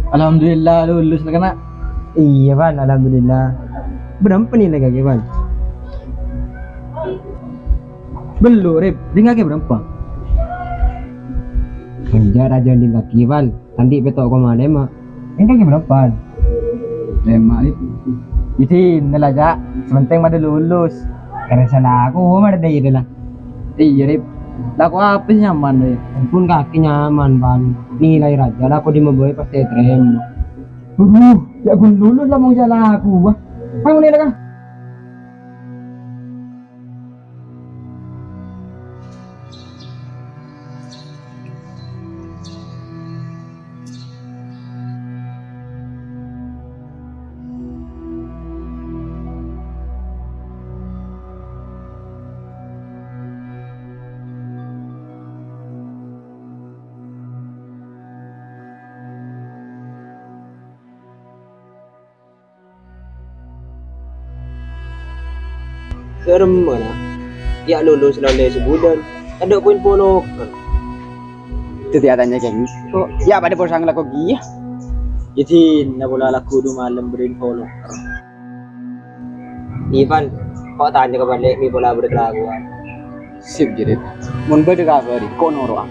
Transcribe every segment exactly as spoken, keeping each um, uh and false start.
Alhamdulillah, lulus la, Kana'. Iyâ, Pan, alhamdulillah. Bârâmpa nilai kakè, Pan? Bellu', Rip. Rèng kakè bârâmpa? Enjâ', rajâ nèng kakè, Pan. Andi' pètto' koma lèma'. Rèng kakè bârâmpa, Pan? Lèma', Rip. Iyâ, dinna la, Ca'. Sè pentèng padâ lulus. Karè sala aku, mara dâri la. Iyâ, Rip. Lako apa sè nyaman, Rip? Ampon kakè nyaman, Pan. Nilai rajâ, lako dimma bhâi pastè ètarèma. Aduh, jhâ' ghun lulus la mon sala aku, wah. Ayo, nilai, Kang. Ghârem, Kana'. Yâ lulus la ollè sabulân. Tadâ' poin polo. Dhâddhi atanya kèng. Kok yâ padâ posang lako ghiyâ? Yâ dinna pola lako du malem bârâmpa polo. Ivan, kok tanya ka bâlâ, mè' pola bâdâ kalakowan. Sip, Jirip. Mon bâdâ kabhâr, ko' noro'a.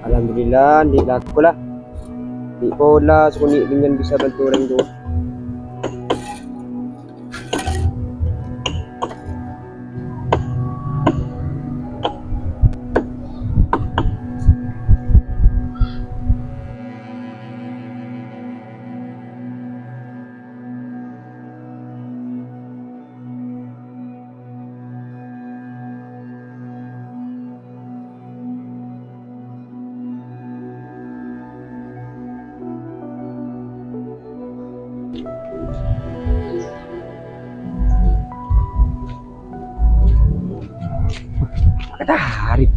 Alhamdulillah, andi' lako la. Mè' pola sakonè' bânnya'an bisa bhânto orèng towa. Katarik.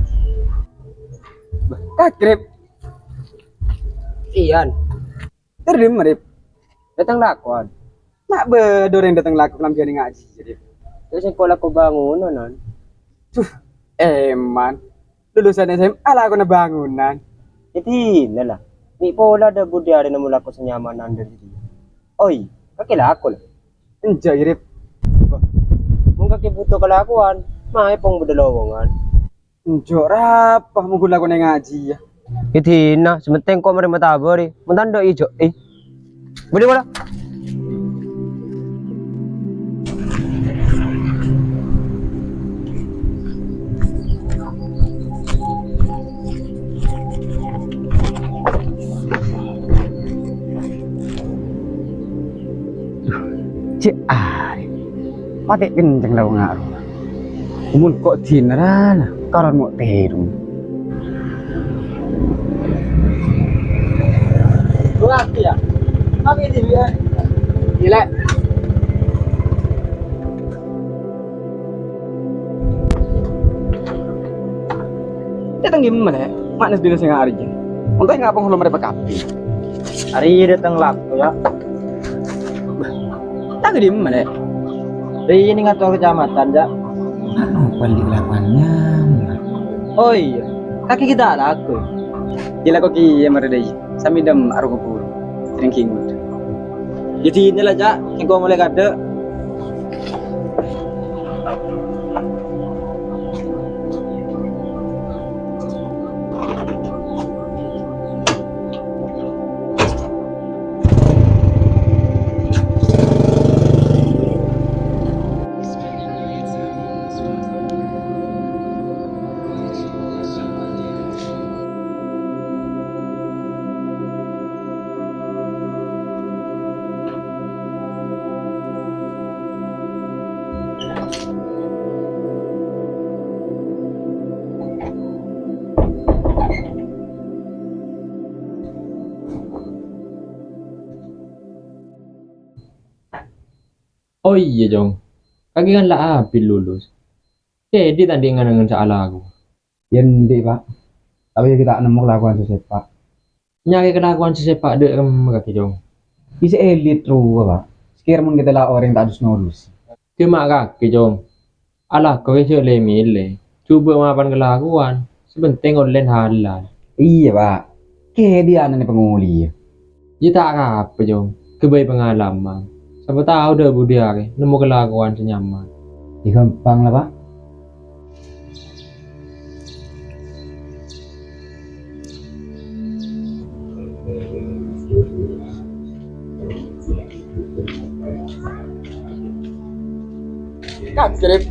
Takrib. Iyan. Terus, Rip? Dâteng lakowan. Ma' bâdâ orèng dâteng lako kalambhiyân ngajhi, Rip. Terus engko' lako bangunan, Nan. Duh, èman. Lulusan S M A lakona bangunan. Yâ dinah la. Mè' pola dâ' budi arè nemmo lako sè nyamanan dâri dhiyâ. Oi, kakè lako la. Enjâ', Rip. Bâh, mon kakè bhuto kalakowan, maè pong bâdâ lowongan. Enjâ' rapa mon ghun lakona ngajhi, yâ. Yâ dinah, sè pentèng ko' marè matabâri. Mon tandhâ ijo', eh. Budi pola. Cè' arè. Patè' kenceng la ongaro. Mon ko' dinarana, karon mo' terung. Buat ya. Kami di dia. Gila. Dâteng dimma, Lè'? Ma' nas dina sè nga'arja. Ontong ngapa ngolom rèpa kabbhi? Arèya dâteng lako, yâ. Tang dimma, Lè'? Rèya nèng ator kecamatan, yâ. Anu, balik lapangan. Oh iyâ, kakè ghi' ta' lako. Ghi' lako kèya marè dâi. Samèdem arowa buru. Sèrèng ghi' ngodâ. Jadi inilah, Cak. Sèngko' molaè kadâ'. Oh iyâ, Cong. Kakè kan la abit lulus. Cè' andi' ta' andi' ngan-ngan sè alako? Yâ andi', Pak. Tapè yâ ghi' ta' nemmo kalakowan sè sèpa'. Nyarè kalakowan sè sèpa' dâ' remma kakè, Cong? Ghi' sè elit rowa, Pak. Sakèra mon kèta la orèng ta' dus-nodus. Coma kakè, Cong. Alako jhâ' lè-mèlè. Jhubâ' mapan kalakowan. Sè pentèng ollèna halal. Iyâ, Pak. Kèdhi ana'na pangolè, yâ. Yâ ta' arapa, Cong. Ghâbây pangalaman. Sapa tao dâ' budi arè nemmo kalakowan sè nyaman. Yâ ghâmpang la, Pak. Kagrep.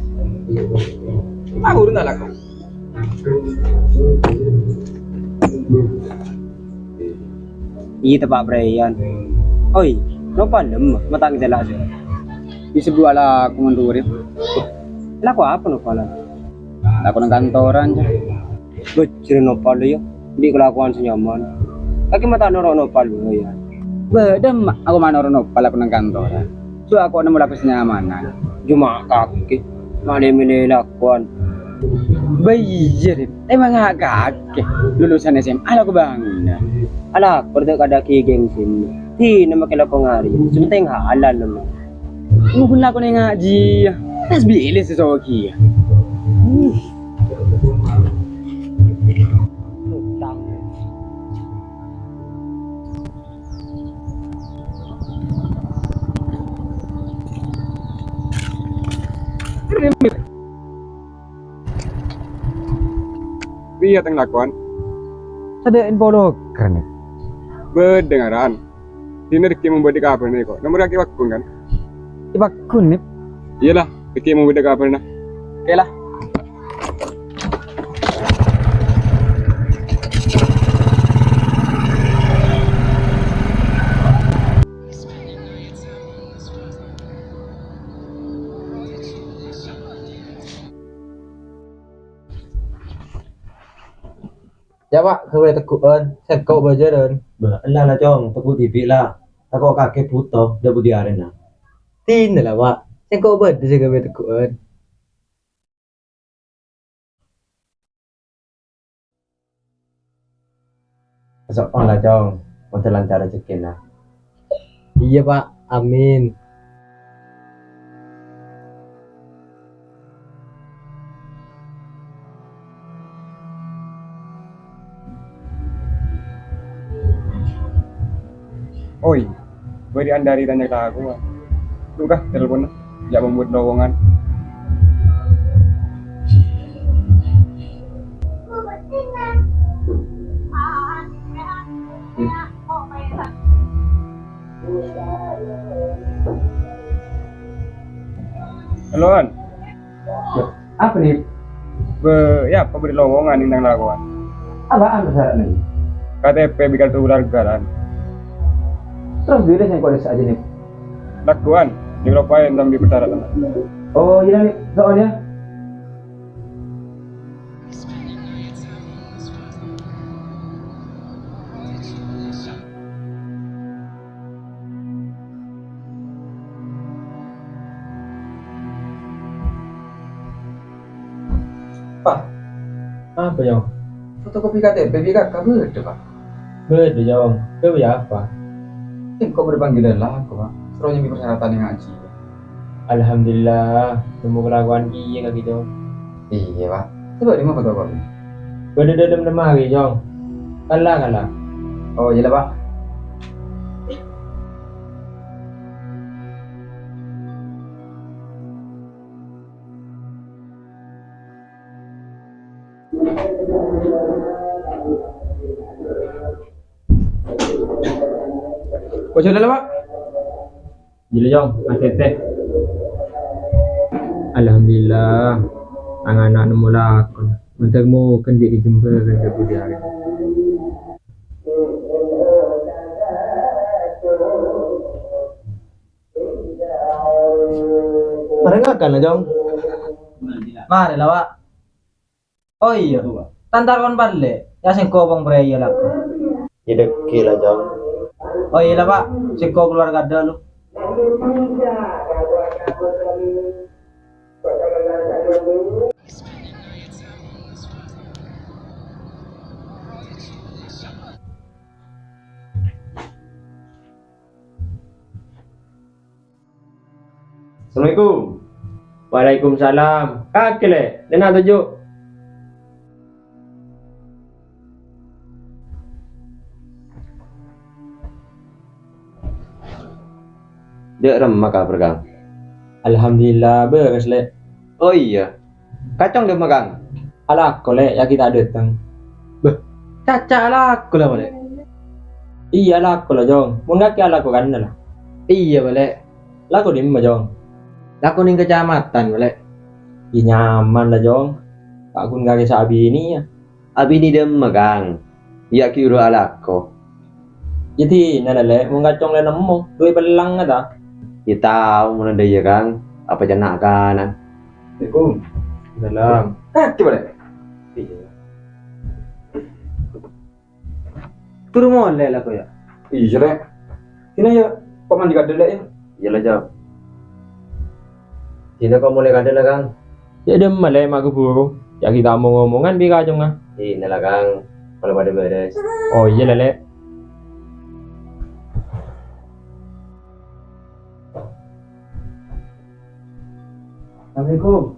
Tahu na lako. Iyâ, teppa' Brian. Oi, nopal lem, matang jelas. Disebut ala komandu urip. Lako apa nopalan? Lako nang kantoran, Cak. Bejjir nopal, yâ. Andi' kalakowan sè nyaman. Kakè ma' ta' noro' nopal, yâ. Bâdâ, Ma'. Ako ma' noro' nopal, ako nang kantoran. Jhâ' ako nemmo lako sè nyamanan. Coma kakè. Ma' lè-mèlè lakowan. Bâ iyâ, Rip. Emang kakè lulusan S M A lako bângal. Alako dâ' kadâ' ghi' gengsi. Dinah makè lako ngarè. Sè pentèng halal, Ma'. Nunggu lako neng ngajhi, yâ. Tas bilih sè soghi, yâ. Iyâ, tang lakowan. Sadhâjâ polo keren, yâ. Bâdâ ngaran. Dinah dhâggi' mon bâdâ kabhârna, kok. Nomor kakè pagghun, kan? È pagghun, Nip. Iyâlah, dhâggi' mon bâdâ kabhârna. Oke lah. Yâ, Pak, ghâbây tegghu'ân, sèngko' bâjârân. Bâh, ella la, Cong, tegghu' dhibi' la. Tako' kakè bhuto, dâ' budi arèna. Dinah la, Pak, sèngko' bâdâ sè ghâbây tegghu'ân. So'on la, Cong, moghâ lancar rejhekkèna. Iyâ, Pak. Amin. Oi, bâri' andari tanya ka aku, ah. Duh, kah, telponna. Jhâ' membuat lowongan. Halo, An. Apa nih? Be, ya, pabri lowongan neng lakowan. Apaan persyaratnya? K T P bi kartu keluarga, An. Terus duitnya sengko' desa aja nih. Lakowan, dilupain sambil persyaratan. Oh, iya nih, soalnya. Pak, apa, Yong? Fotokopi K T P bi' kakak bâdâ, Pak? Bâdâ, Yong. Ghâbây apa? Engko' bâdâ panggilan lako, Pak. Soro nyambi persyaratan yang ngaji. Alhamdulillah, nemmo kalakowan kèya kakè, Yong. Iyâ, Pak. Coba di mana fotokopi? Bâdâ dâlem lemari, Yong. Kala, kala. Oh, iyâ la, Pak. Kok jalan, Pak? Iyâ la, Jong, masèttè. Alhamdulillah, tang ana' nemmo lakon. Mandhâr moghâ andi' è Jembaran dâ' budiyâ. Marè ngakan, Jong? Marè la, Pak. Oh iyâ, ta' entar kon parlè, yâ sèngko' pong prèya lako. Iyâ dhâggi' la, Jong. Oh iyâ la, Pak, sèngko' kalowar kadhâ' lu. Assalamualaikum. Waalaikumsalam. Kakè, Lè', dâ' enna' toju'. Jhâ' remma kabhâr, Kang? Alhamdulillah, bârâs, Lè'. Oh iyâ, Kacong dâ' emma, Kang? Alako, Lè', yâ ghi' ta' dâteng. Bâh, Caca alako la, Lè'? Iyâ, alako la, Jong. Mon kakè alako kanna la. Iyâ, Lè'. Lako dâ' emma, Jong? Lako neng kacamatan, Lè'. Yâ nyaman la, Jong. Ta' ghun kakè sè abiniyâ. Abiniyâ dâ' emma, Kang? Yâ ghi' ghuru alako. Yâ dinah la, Lè', mon Kacong la nemmo, dhu è pellanga ta? Yâ tao mon dâ' iyâ, Kang. Apa cè' na'-kana'? Assalamualaikum. Salam. Eh, coba, Lè'. Iyâ. Turu molè la, ko, yâ? Iyâ, Lè'. Sini, yâ. Kok mandi kadhâ', Lè', yâ? Iyâ la, Jong. Dinah kok molè kadhâ' la, Kang? Yâ, dâ' emma, Lè', ma' kabhuru. Yâ ghi' ta' omong-omongan bi' Kacongnga. Dinah la, Kang. Kalau padâ bârâs. Oh, iyâ la, Lè'. Assalamualaikum.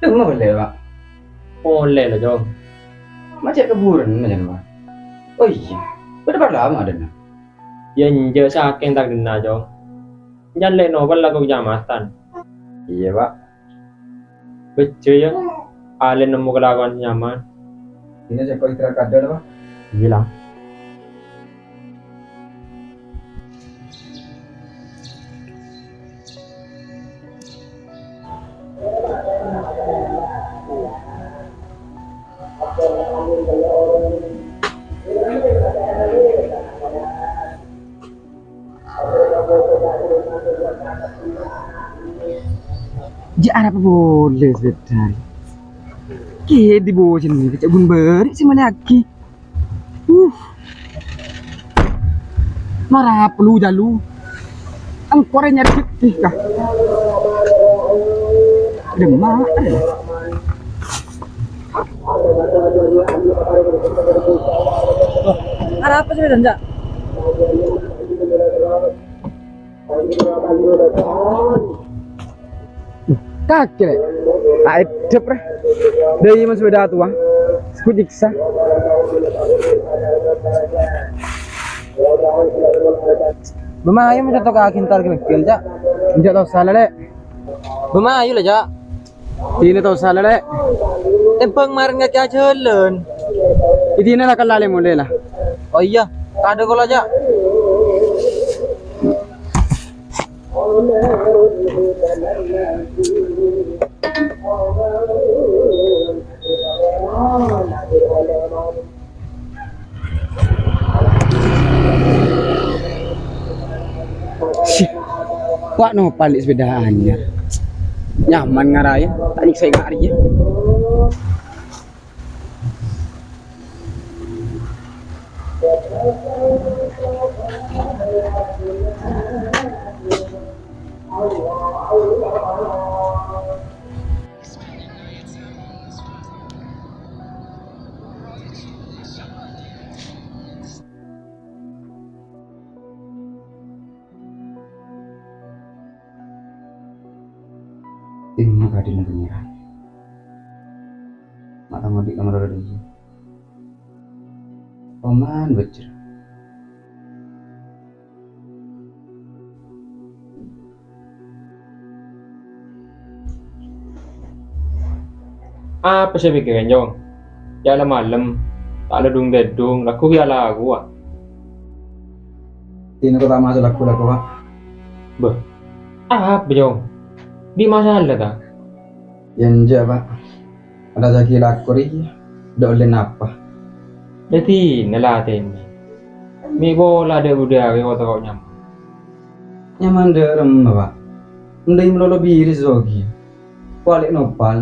Dâ' emma bâlâ, Pak? Molè la, Jong. Ma' cè' kabhurunna, jân, Pak? Oh iyâ, bâdâ parlo ma' dâ' enna'? Yâ enjâ' sakèng ta' dâ' enna', Jong. Jân lè' nopèl lako kacamatan. Iyâ, Pak. Bhâjjhi, yâ. Alè nemmo kalakowan sè nyaman. Dinah sèngko' istirahat kadhâ' la, Pak. Iyâ la. Jhâ' arapa polè, Saudara? Kèya dibâjâna, cè' ghun bâri' sè malèyaghi. Uh. Mara perlu jalu. Engko' rè nyarè ghettè, ka. Demak. Arapa sè bâdâna, Cak? Kakè, Lè'. Ta' èdhep, ra. Dâi mon sepèda towa. Sèngko' nyèksa. Bâ mayu mon sèttong kakè entar ghenggel, Cak. Enjâ' tosa la, Lè'. Bâ mayu la, Cak. Dinah tosa la, Lè'. Tèmbhâng marèn kakè ajhâlân. È dinah la kella' lè' molè la. Oh iyâ, kadhâ' kaulâ, Cak. Sih, wa' nopèl sepèda anyar. Nyaman ngarayâ, ta' nyèksa ènga' rèya. Dimma kadhina Pangèran? Ma' tang odi' ka marara dhiyâ. Oman bhâjjhrâ. Apa sè èpèkkèrè, Jong? Jhâ' la malem, ta' la dhung-tèdhung, lagghu' ghi' ala rowa. Dinah kok ta' maso' lagghu'-lagghu', Pak. Bâh, apa, Jong? Andi' masalah, ta? Yâ, enjâ', Pak. Ada sagi lagghu' rèya, dâ' ollè napa? Dhâddhi, nèlatènè. Mè' pola dâ' budhâri kotoro' nyaman. Nyaman dâ' remma, Pak. Mending malolo biri sè soghi. Kowalè nopal,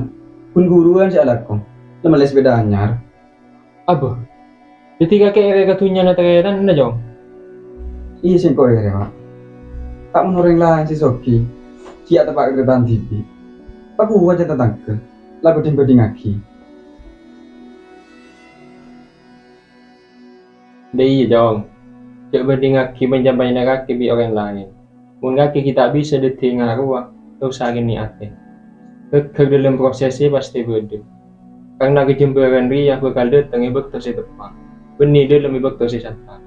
ghun ghuruwân sè alako. La mellè sepèda anyar. Abâ, dhâddhi kakè èrè ka dhunnyana tarètanna, Jong? Iyâ, sèngko' èrè, Pak. Ta' mon orèng laèn sè soghi, ghi' ateppa' ka tarètan dhibi'. Pakowat jhâ' tatangghâ, la bhândhing-bhândhingngaghi. Dâ' iyâ, Jong. Jhâ' bhândhingngaghi bân jhâ' panjhennengngaghi bi' orèng laèn. Mon kakè ghi' ta' bisa dhâddhiyâ ngarowa, ta' osa kènè' atè. Ghâggâr dâlem prosès sè pastè bâdâ. Karna kajembhârân rèya bhâkal dâteng è bâkto sè teppa', bânnè dâlem è bâkto sè santa'.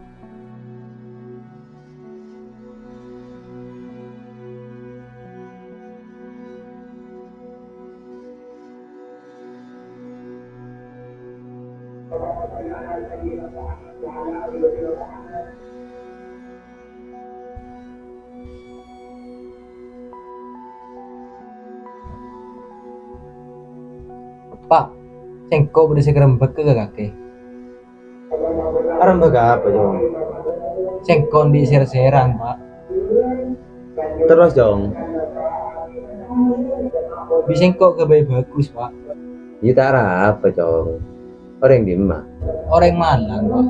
Pa', sèngko' bâdâ sè karembhâghâ ka kakè. Arembhâghâ apa, Jong? Sèngko' andi' sèr-sèran, Pa'. Terros, Jong? Bi' sèngko' ghâbây bhâghus, Pa'. Yâ ta' arapa, Jong. Orèng dimma? Orèng Malang, Pa'.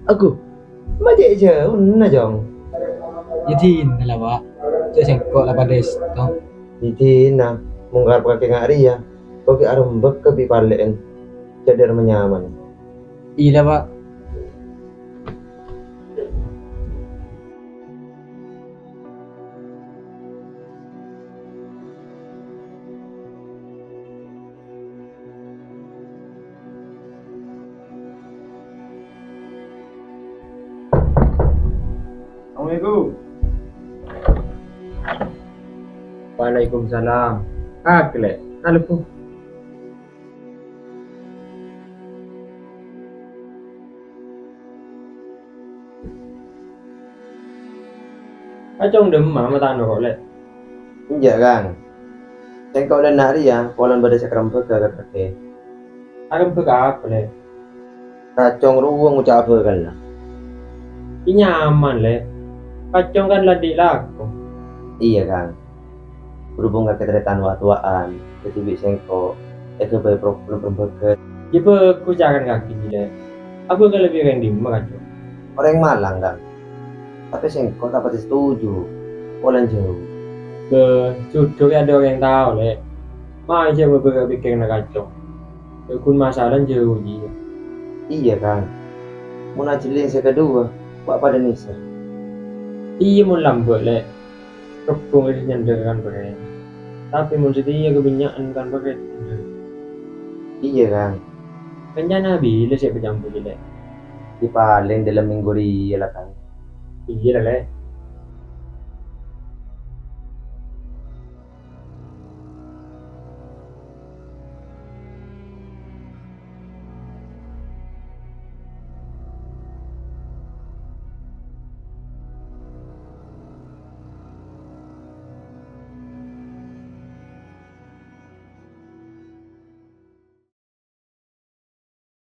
Aghâ, ma' cè' jhâuna, Jong. Yâ dinah la, Pa'. Cè' sèngko' la padâ èsto. Yâ dinah, mon karep kakè nga' rèya, kok ghi' arembhâghâ bi' palè'en. Cè' dâremma nyaman. Iyâ la, Pa'. Assalamualaikum. Waalaikumsalam. Kakè, Lè'. Alèbbu. Kacong dimma ma' ta' noro', Lè'? Enjâ', Kang. Sèngko' dâ' enna' rèya polana bâdâ sè karembhâghâ ka kakè. Karembhâghâ apa, Lè'? Kacong rowa ngoca' abhâkalla. Ghi' nyaman, Lè'. Kacong kan la andi' lako. Iyâ, Kang. Berhubung kakè tarètan wa'-towa'an, dhâddhi bi' sèngko' èghâbây problem karembhâghâ. Yâ bhâghus, carana kakè, Lè'. Abhâkalla bi' orèng dimma, Kacong? Orèng Malang, Kang. Tapè sèngko' ta' patè setuju. Polana jhâu. Bâh, jhudhu rèya adâ' orèng tao, Lè'. Mayu jhâ' mabârâ' pèkkèranna Kacong. Yâ ghun masalana jhâu jiyâ. Iyâ, Kang. Mon ajhelling sè kaduwâ, wa' padâ nèser. Iyâ, mon lambâ', Lè'. Kebbhung sè nyandhâr kan bâreng. Tapè mon satèya kabânnya'an kan bâreng. Iyâ, Kang. Rencana bilâ sè èpacambu, Lè'? Yâ palèng dâlem mènggu rèya la, Kang. Iyâ la, Lè'.